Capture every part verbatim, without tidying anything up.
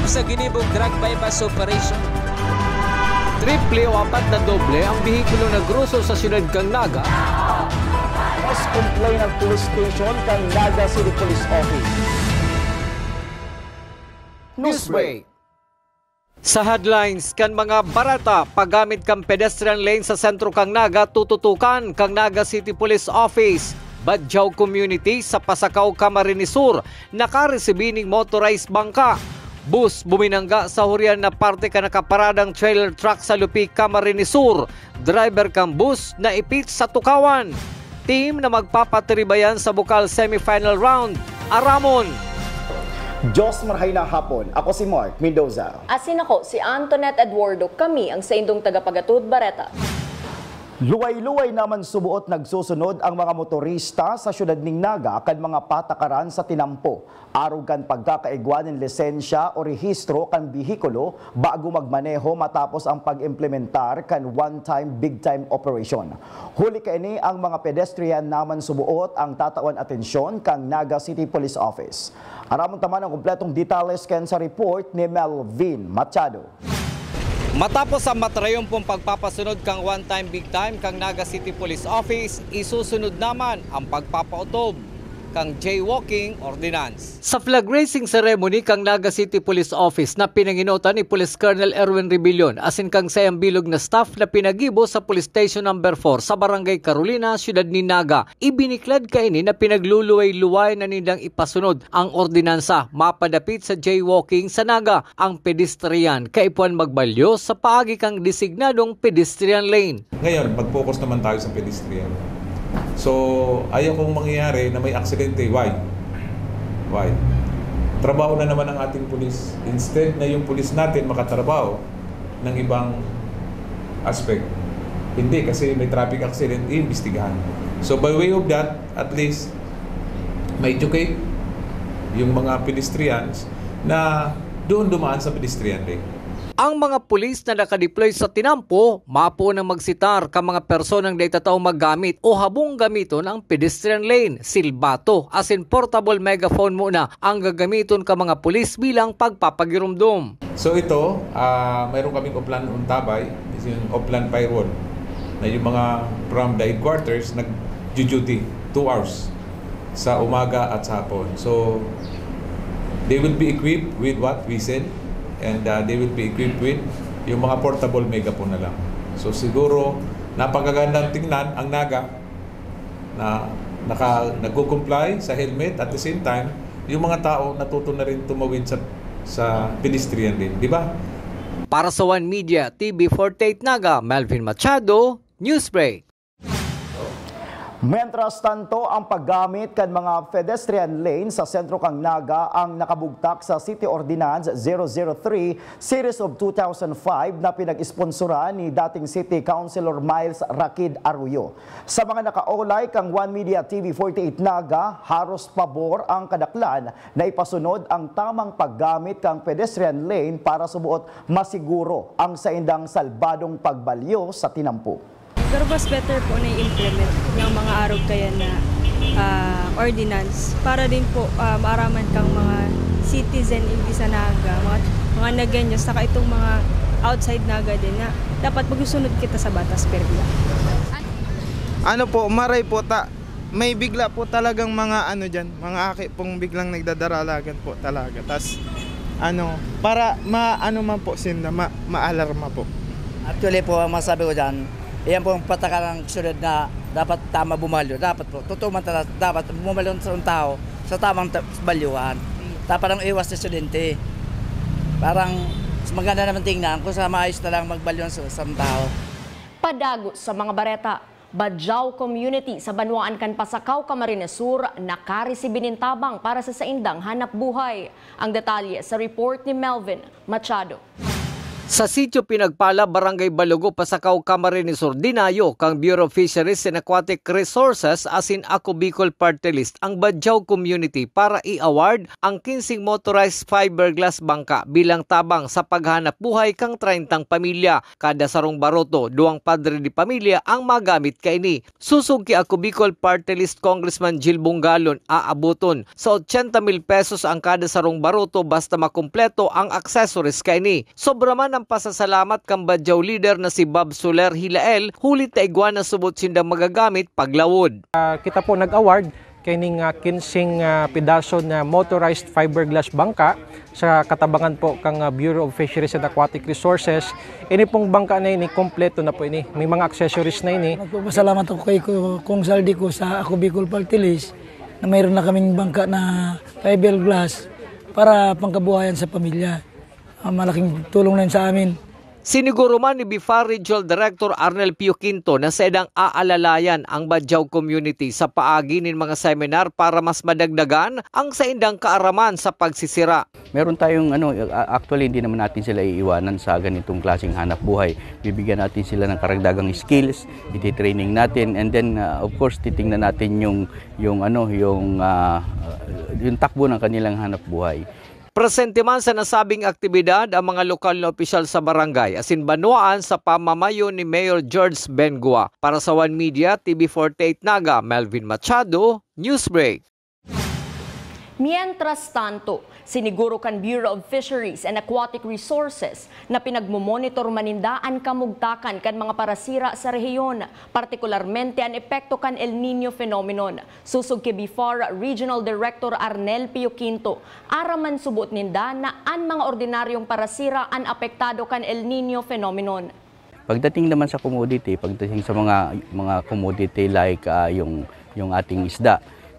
Sa ginibong drug buy-bust operation, triple o apat na doble ang behikulo na groso sa siyudad kan Naga. Mas complain ang police station kan Naga City Police Office. Newsbreak. Sa headlines kan mga bareta, paggamit kan pedestrian lane sa sentro kan Naga tututukan kan Naga City Police Office. Badjao Community sa Pasacao, Camarines Sur, nakaresibi ning motorized bangka. Bus buminangga sa hurian na parte kan nakaparadang trailer truck sa Lupi, Camarines Sur. Driver kan bus naipit sa tukawan. Team na magpapatiribayan sa bukal semifinal round, aramon. Diyos marhay na hapon. Ako si Mark Mendoza. Asin ako si Antoinette Eduardo. Kami ang saindong tagapagatod bareta. Luway-luway naman suboot nagsusunod ang mga motorista sa siyudad ning Naga kan mga patakaran sa tinampo, arog kan pagkakaigwa nin lisensya o rehistro kan behikulo bago magmaneho matapos ang pag-implementar kan One Time Big Time Operation. Huli kaini, ang mga pedestrian naman suboot ang tatawan atensyon kan Naga City Police Office. Aramon ta man ang kompletong detalye kan sa report ni Melvin Machado. Matapos ang matrayon pong pagpapasunod kang One Time Big Time kang Naga City Police Office, isusunod naman ang pagpapautob kang jaywalking ordinance. Sa flag raising ceremony kang Naga City Police Office na pinanginotan ni Police Colonel Erwin Rebellion asin kang sayang bilog na staff na pinagibo sa Police Station Number four sa Barangay Carolina, Siyudad nin Naga, ibiniklad kaini na pinagluluway-luway na nindang ipasunod ang ordinansa mapadapit sa jaywalking sa Naga. Ang pedestrian kaipuhan magbalyo sa paagi kang designadong pedestrian lane. Ngayon, mag-focus naman tayo sa pedestrian. So, ayaw kong mangyayari na may aksidente. Why? Why? Trabaho na naman ang ating pulis. Instead na yung pulis natin makatrabaho ng ibang aspect, hindi, kasi may traffic accident, iimbestigahan. So, by way of that, at least, ma-educate yung mga pedestrians na doon dumaan sa pedestrian lane. Ang mga pulis na nakadeploy sa tinampo, mapoon ang magsitar kan mga personang dai tataong maggamit o habong gamiton ang pedestrian lane, silbato, asin portable megaphone muna ang gagamiton kan mga pulis bilang pagpapagiromdom. So ito, ah, mayroon kaming Oplan Untabay, is yung Oplan Firewall, na yung mga from the headquarters nag-duty two hours sa umaga at sa hapon. So, they will be equipped with what? Whistle. And, ah, they will be equipped with yung mga portable megaphone na lang. So, siguro, napakagandang tingnan ang Naga na naka, nagko-comply sa helmet. At the same time, yung mga tao natuto na rin tumawid sa, sa pedestrian lane, di ba? Para sa One Media, T V forty-eight Naga, Melvin Machado, Newsbreak. Mientras tanto, ang paggamit kan mga pedestrian lane sa sentro kan Naga ang nakabugtak sa City Ordinance zero zero three Series of two thousand five na pinag-sponsoran ni dating City Councilor Miles Rakid Arroyo. Sa mga nakaolay kan One Media T V forty-eight Naga, haros pabor ang kadaklan na ipasunod ang tamang paggamit kan pedestrian lane para suboot masiguro ang saindang salbadong pagbalyo sa tinampo. Pero mas better po na i-implement ng mga arog kaya na, ah, ordinance para din po, ah, maaraman kang mga citizen in Naga, mga, mga Nagueños, saka itong mga outside Naga din na dapat magsusunod kita sa batas, pero wala. Ano po, maray po ta, may bigla po talagang mga ano diyan, mga aki pong biglang nagdadaralagan po talaga. Tas ano, para maano man po sinda, ma-, maalarma po. Actually po, ang masabi ko diyan, iyan pong patakaran ng syudad na dapat tama bumalyo. Dapat po, totoo man talaga, dapat bumalyo sa tao sa tamang ta-, balyuhan. Ta-, parang iwas sa aksidente. Parang mas maganda naman tingnan kung sa maayos na lang magbalyo sa, sa tao. Padago sa mga bareta, Badjao Community sa banwaan kan Pasacao, Camarines Sur, nakaresibi nin tabang para sa saindang hanapbuhay. Ang detalye sa report ni Melvin Machado. Sa Sitio Pinagpala, Barangay Balugo, Pasacao, Camarines Sur, dinayo kan Bureau of Fisheries and Aquatic Resources asin Ako Bicol Party List ang Badjao community para i-award ang kinseng motorized fiberglass bangka bilang tabang sa paghanap buhay kan treyntang pamilya. Kada sarong baroto, duwang padre de pamilya ang magamit kaini. Sosog ki Ako Bicol Party List Congressman Jil Bongalon, aaboton sa ochenta mil pesos ang kada sarong baroto basta makumpleto ang accessories kaini. Sobra man ang pasasalamat kan Badjao leader na si Bob Soler Hilael, huli ta igwa na subot sindang magagamit paglawod. Ah, kita po nag-award kaining, ah, kinseng, ah, pedaso na motorized fiberglass bangka sa katabangan po kang, ah, Bureau of Fisheries and Aquatic Resources. Ini pong bangka na ini, kompleto na po ini. May mga accessories na ini. Nagpapasalamat ako kay Ku-, Kong Saldi ko sa Ako Bicol Party List na mayroon na kaming bangka na fiberglass para pangkabuhayan sa pamilya. Ah, malaking tulong na yun sa amin. Siniguro man ni BIFAR Regional Director Arnel Pio Quinto na saindang aalalayan ang Badjao community sa paagi nin mga seminar para mas madagdagan ang saindang kaaraman sa pagsisira. Meron tayong ano, a-, actually, hindi naman natin sila iiwanan sa ganitong klaseng hanap buhay. Bibigyan natin sila ng karagdagang skills, iti-training natin, and then, ah, of course, titingnan natin yung, yung ano, yung, ah, yung takbo ng kanilang hanap buhay. Presente man sa nasabing aktibidad ang mga lokal na opisyal sa barangay asin banwaan sa pamamayo ni Mayor George Bengua. Para sa One Media, T V forty-eight Naga, Melvin Machado, Newsbreak. Mientras tanto, siniguro kan Bureau of Fisheries and Aquatic Resources na pinagmomonitor man ninda an kamugtakan kan mga parasira sa rehiyon, partikularmente an epekto kan El Niño phenomenon. Sosog ki BIFAR Regional Director Arnel Pio Quinto, aram man subot ninda na an mga ordinaryong parasira an apektado kan El Niño phenomenon. Pagdating naman sa commodity, pagdating sa mga, mga commodity like, ah, yung, yung ating isda,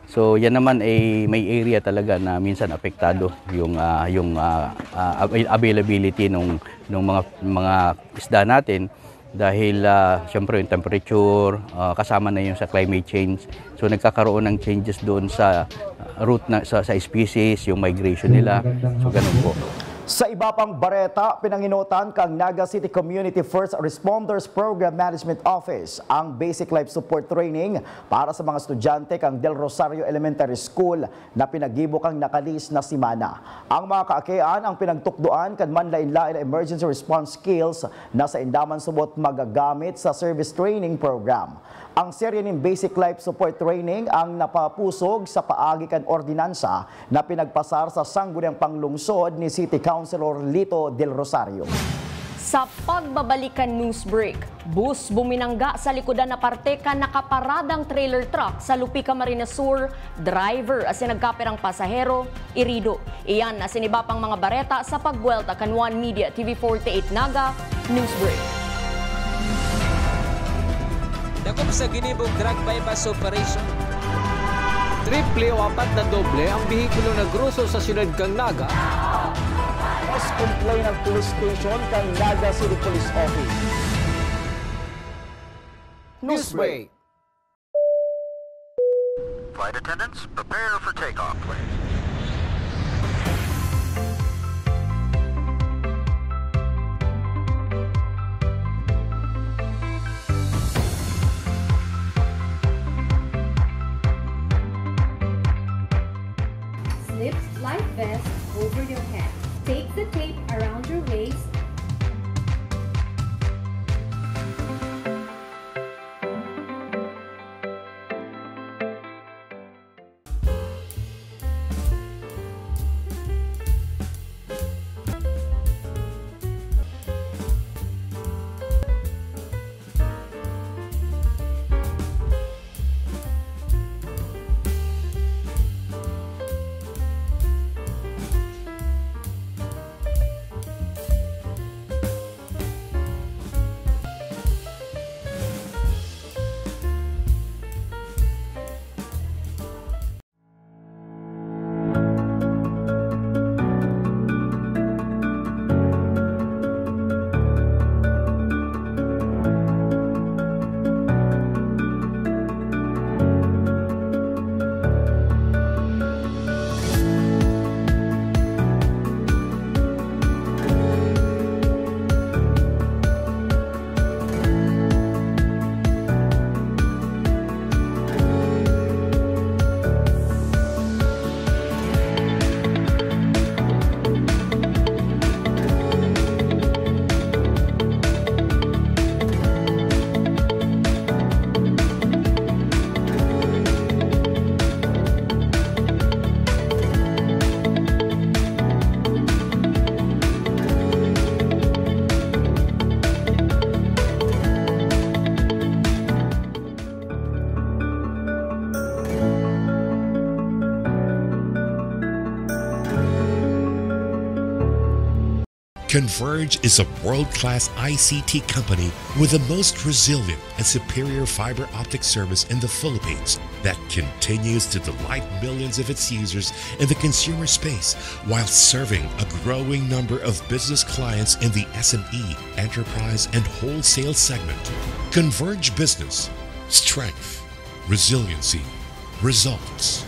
so yan naman ay may area talaga na minsan apektado yung, ah, yung, ah, ah, avail-, availability nung, nung mga, mga isda natin dahil, ah, siyempre yung temperature, ah, kasama na yung sa climate change. So nagkakaroon ng changes doon sa, ah, route na, sa, sa species, yung migration nila. So ganun po. Sa iba pang bareta, pinanginutan kang Naga City Community First Responders Program Management Office ang Basic Life Support Training para sa mga estudyante kang Del Rosario Elementary School na pinagibo kang nakalihis na semana. Ang mga kaakian ang pinagtukdoan kan manlaen-laen na emergency response skills na sainda man subot magagamit sa service training program. Ang serye nin Basic Life Support Training ang napapusog sa paagi kan ordinansa na pinagpasar sa Sangguniang Panglungsod ni City Councilor Lito Del Rosario. Sa pagbabalik kan news break, bus buminangga sa likodan na parte kan nakaparadang trailer truck sa Lupica, Camarines Sur, driver asin nagkapirang pasahero, irido. Iyan asin iba pang mga bareta sa pagbuwelta kan One Media T V forty-eight Naga News Break. Dakop sa ginibong drug buy-bust operation. Triple o apat na doble ang behikulo na groso sa siyudad kan Naga. Mas complain ang police station kan Naga City Police Office. Newsbreak. Flight attendants, prepare for takeoff, please. Slip life vest over your head. Take the tape around your waist. Converge is a world-class I C T company with the most resilient and superior fiber optic service in the Philippines that continues to delight millions of its users in the consumer space while serving a growing number of business clients in the S M E, enterprise, and wholesale segment. Converge Business. Strength. Resiliency. Results.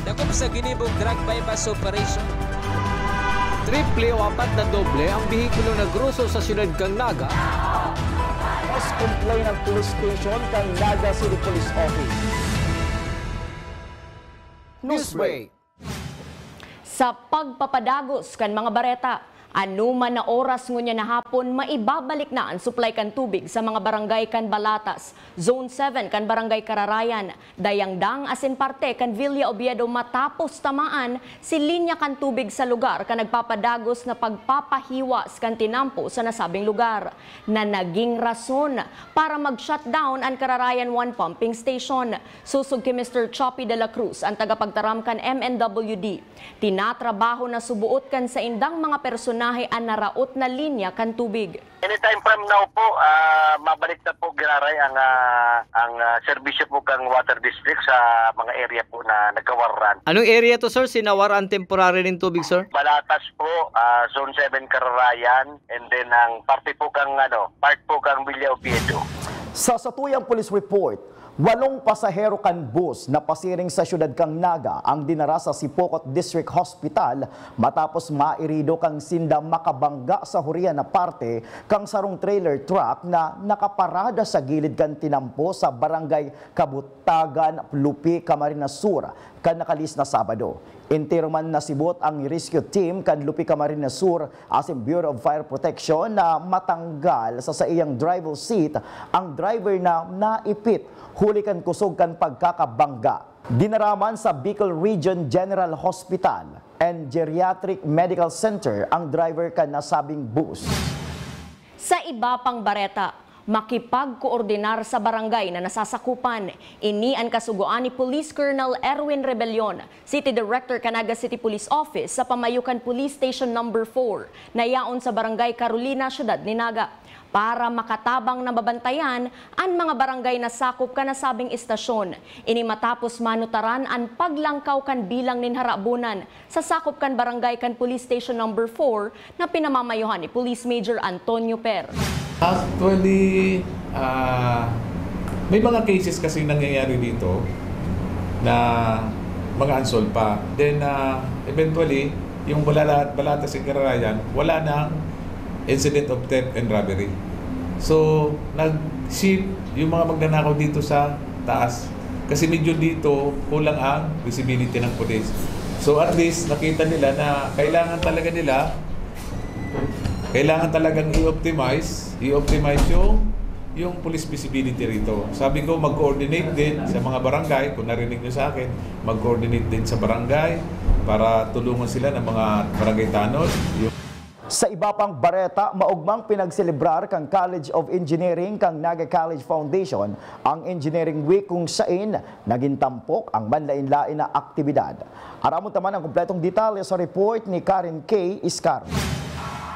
Dakop sa ginibong drug buy-bust operation. Triple o apat na doble ang behikulo na groso sa siyudad kan Naga. Mas complain ang police station kan Naga City Police Office. Newsbreak. Sa pagpapadagos kan mga bareta, anoman na oras ngunyan na hapon, maibabalik na an suplay kan tubig sa mga barangay kan Balatas, Zone seven kan Barangay Kararayan, Dayangdang asin parte kan Villa Oviedo matapos tamaan si linya kan tubig sa lugar kan nagpapadagos na pagpapahiwas kan tinampo sa nasabing lugar, na naging rason para mag-shutdown an Kararayan one Pumping Station. Sosog ki Mister Choppy de la Cruz, an tagapagtaram kan M N W D, tinatrabaho na suboot kan saindang mga personahe an naraot na linya kan tubig. Anytime from now po, ah, mabalik na po giraray ang, ah, ang, ah, serbisyo po kang Water District sa mga area po na nagkawaran. Anong area to, sir? Sinawaran temporary nin tubig, sir? Balatas po, ah, Zone seven Kararayan, and then ang parte po kang, ano, part po kang Villa Oviedo. Sa satuyang police report, walong pasahero kan bus na pasiring sa siyudad kan Naga ang dinara sa Sipocot District Hospital matapos mairido kan sinda makabangga sa hurian na parte kan sarong trailer truck na nakaparada sa gilid kan tinampo sa Barangay Kabutagan, Lupi, Camarines Sur, kan nakalihis na Sabado. Entero man nasibot ang rescue team kan Lupi, Camarines Sur asin Bureau of Fire Protection na matanggal sa saiyang driver's seat ang driver na naipit huli kan kusog kan pagkakabangga. Dinara man sa Bicol Region General Hospital and Geriatric Medical Center ang driver kan nasabing bus. Sa iba pang bareta, makipagkoordinar sa barangay na nasasakupan. Ini an kasugoan ni Police Colonel Erwin Rebellion, City Director kan Naga City Police Office, sa pamayo kan Police Station Number four na yaon sa Barangay Carolina, Siyudad ni Naga, para makatabang na mabantayan an mga barangay na sakop kan nasabing istasyon. Ini matapos manutaran an paglangkaw kan bilang nin harabonan sa sakop kan barangay kan Police Station Number four na pinamamayohan ni Police Major Antonio Per. Actually, ah, may mga cases kasi nangyayari dito na mga unsolved pa. Then, ah, eventually, yung Balala-, Balatas and Cararayan, wala nang incident of theft and robbery. So, nag-shift yung mga magnanakaw dito sa taas. Kasi medyo dito, kulang ang visibility ng police. So, at least, nakita nila na kailangan talaga nila, kailangan talagang i-optimize, i-optimize yung, Yung police visibility rito, sabi ko, mag-coordinate din sa mga barangay. Kung narinig nyo sa akin, mag-coordinate din sa barangay para tulungan sila ng mga barangay tanod. Yung Sa iba pang bareta, maugmang pinagselebrar kan College of Engineering kan Naga College Foundation ang Engineering Week, kung sain nagin tampok ang manlain-lain na aktibidad. Aramon ta man ang kompletong detalye sa report ni Karen K. Iscaro.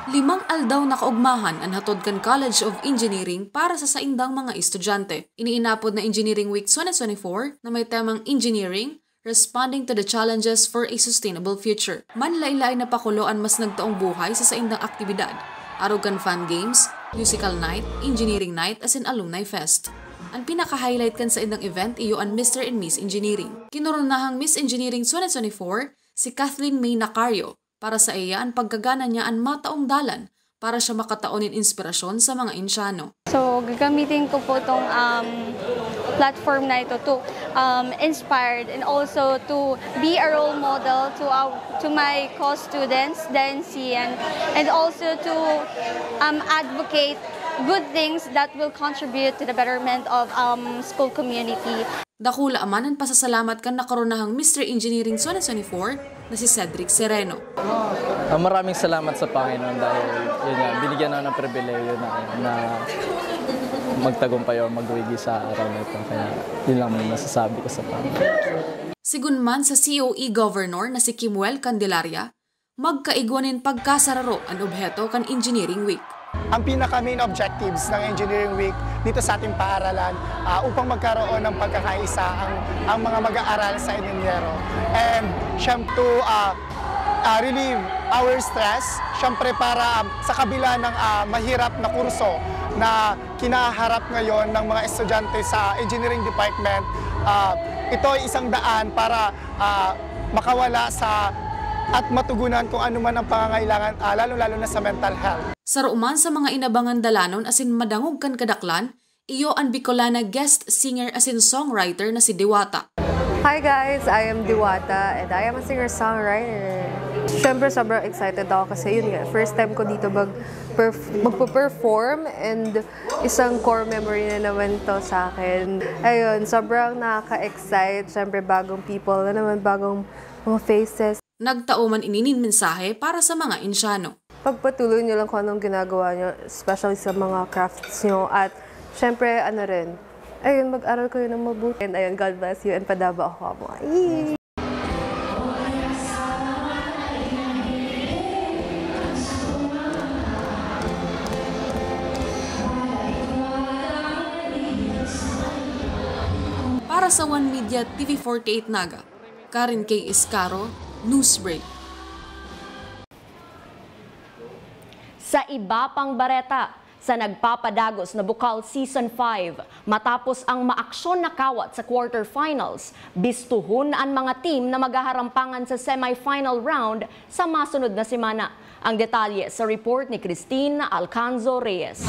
Limang aldaw na kaugmahan an hatod kan College of Engineering para sa saindang mga estudyante. Iniinapod na Engineering Week twenty twenty-four na may temang Engineering, Responding to the Challenges for a Sustainable Future. Manlain-lain na pakulo an mas nagtaong buhay sa saindang aktibidad, arog kan fan games, musical night, engineering night, asin alumni fest. An pinaka-highlight kan saindang event iyo an Mister and Miss Engineering. Kinoronahang Miss Engineering twenty twenty-four si Kathleen May Nacario. Para saiya, an pagkagana niya an mataong dalan para siya makatao nin inspirasyon sa mga Indiano. So, gagamitin ko po itong, um, platform na ito to, um, inspired and also to be a role model to our, to my co-students, Dency, and, and also to, um, advocate good things that will contribute to the betterment of, um, school community. Dakula man an pasasalamat kan nakaronahang Mister Engineering twenty twenty-four na si Cedric Sereno. Ah, maraming salamat sa Panginoon dahil, yun nga, binigyan ako ng pribilehiyo na, na magtagumpay o magwigi sa araw na ito. Kaya yun lang may masasabi ko sa Panginoon. Sigun man sa C O E Governor na si Kimuel Candelaria, magkaigwa nin pagkasararo an obheto kan Engineering Week. Ang pinaka main objectives ng Engineering Week dito sa ating paaralan, ah, upang magkaroon ng pagkakaisa ang, ang mga mag-aaral sa inhinyero. And siyempre to, ah, ah, relieve our stress, siyempre para, ah, sa kabila ng, ah, mahirap na kurso na kinaharap ngayon ng mga estudyante sa engineering department, ah, ito ay isang daan para, ah, makawala sa at matugunan kung ano man ang pangangailangan, ah, lalo-lalo na sa mental health. Saro man sa mga inabangan dalanon asin madangog kan kadaklan, iyo an Bicolana guest singer asin songwriter na si Diwata. Hi guys, I am Diwata and I am a singer-songwriter. Siyempre, sobrang excited ako kasi yun nga, first time ko dito mag perf- magpo-perform and isang core memory na naman to sa akin. Ayun, sobrang nakaka-excite. Siyempre, bagong people na naman, bagong mga faces. Nagtao man ini nin mensahe para sa mga Indiano. Pagpatuloy niyo lang kung anong ginagawa niyo, especially sa mga crafts niyo. At, syempre, ano rin, ayun, mag-aral kayo ng mabuti. And ayun, God bless you and padaba ako mo. Yee! Para sa One Media T V forty-eight Naga, Karen K. Iscaro, Newsbreak. Sa iba pang bareta, sa nagpapadagos na Bukal Season five, matapos ang maaksyon na kawat sa quarterfinals, bistuhon an mga team na maghaharampangan sa semifinal round sa masunod na semana. Ang detalye sa report ni Christine Alcanzo Reyes.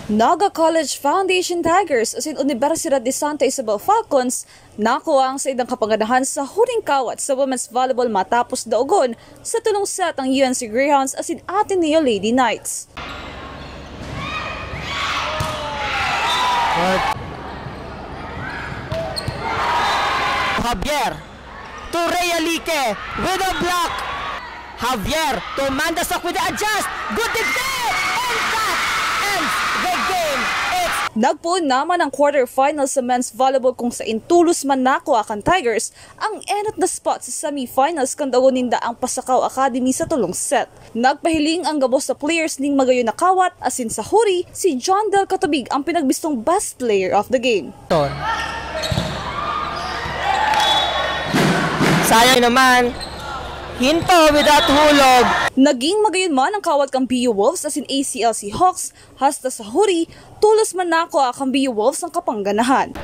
Naga College Foundation Tigers asin Universidad de Santa Isabel Falcons nakua ang saindang kapanganahan sa huring kawat sa women's volleyball matapos daogon sa tolong set ang U N C Greyhounds asin Ateneo Lady Knights. Javier to Rhea Lique with a block. Javier to Manda Sok with a adjust. Good defense! And that ends the game. It's Nagpoon naman ang quarterfinal sa men's volleyball kung sain tolos man nakua kan Tigers ang enot na spot sa semifinals kan daogon ninda ang Pasacao Academy sa tolong set. Nagpahiling ang gabos na players ning magayon na kawat asin sa huri, si John Del Catubig ang pinagbistong best player of the game. Ton. Sayang naman. Hinto without hulog. Naging magayon man ang kawat kan B U Wolves asin A C L C Hawks, hasta sa huri, tolos man nakua kan B U Wolves ang kapangganahan.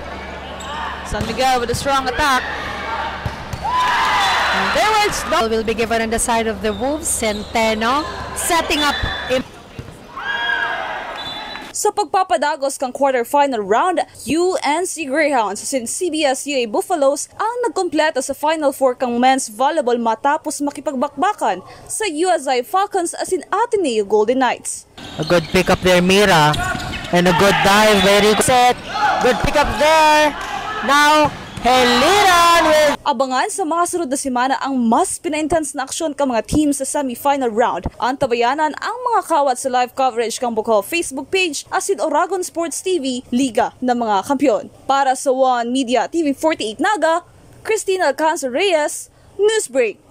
San Miguel with a strong attack. And there was no Will be given on the side of the Wolves, Centeno, setting up in Sa pagpapadagos kan quarterfinal round, U N C Greyhounds asin C B S U A Buffaloes ang nagkumpleto sa Final Four kan men's volleyball matapos makipagbakbakan sa U S I Falcons asin Ateneo Golden Knights. A good pick up there, Mira. And a good dive, very good set. Good pick up there. Now, Heliran with Abangan sa mga sunod na semana ang mas pina-intense na aksyon kan mga team sa semifinal round. Antabayanan ang mga kawat sa live coverage kan Bukal Facebook page asin Oragon Sports T V, Liga ng mga Kampiyon. Para sa One Media T V forty-eight Naga, Christina Alcanzar Reyes, Newsbreak.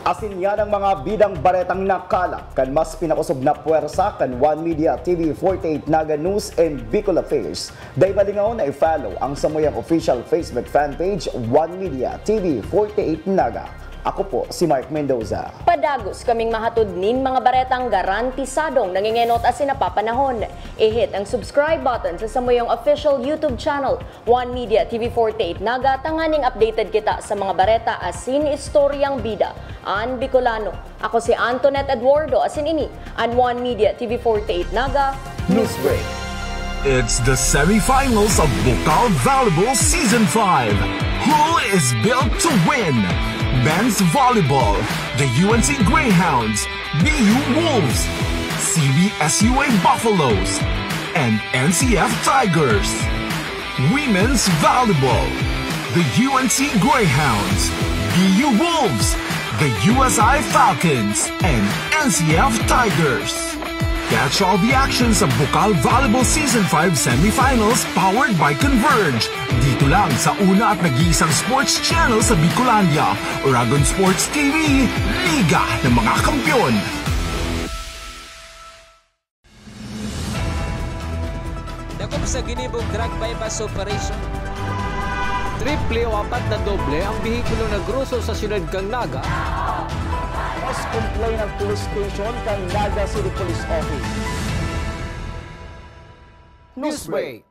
Asin yan ang mga bidang baretang nakalap kan mas pinakusog na pwersa kan One Media T V forty-eight Naga News and Bicol Affairs. Dai malingaw na i-follow ang samuyang official Facebook fan page, One Media T V forty-eight Naga. Ako po si Mark Mendoza. Padagos kaming mahatod nin mga baretang garantisadong nangengenot asin napapanahon. I-hit ang subscribe button sa samuyang official YouTube channel, One Media T V forty-eight Naga, tanganing updated kita sa mga bareta asin istoryang bida an Bicolano. Ako si Antoinette Eduardo, asin ini an One Media T V forty-eight Naga Newsbreak. It's the semifinals of Bukal Volleyball Season five. Who is built to win? Men's Volleyball, the U N C Greyhounds, B U Wolves, C B S U A Buffaloes, and N C F Tigers. Women's Volleyball, the U N C Greyhounds, B U Wolves, the U S I Falcons, and N C F Tigers. Catch all the action sa Bukal Volleyball Season five Semifinals powered by Converge. Dito lang sa una at nag-iisang sports channel sa Bicolandia, Oragon Sports T V, Liga ng mga Kampiyon. Dakop sa ginibong drug buy-bust operation. Triple o apat na doble ang behikulo na groso sa siyudad kan Naga. Mas complain ang police station kan Naga City Police Office. Newsbreak.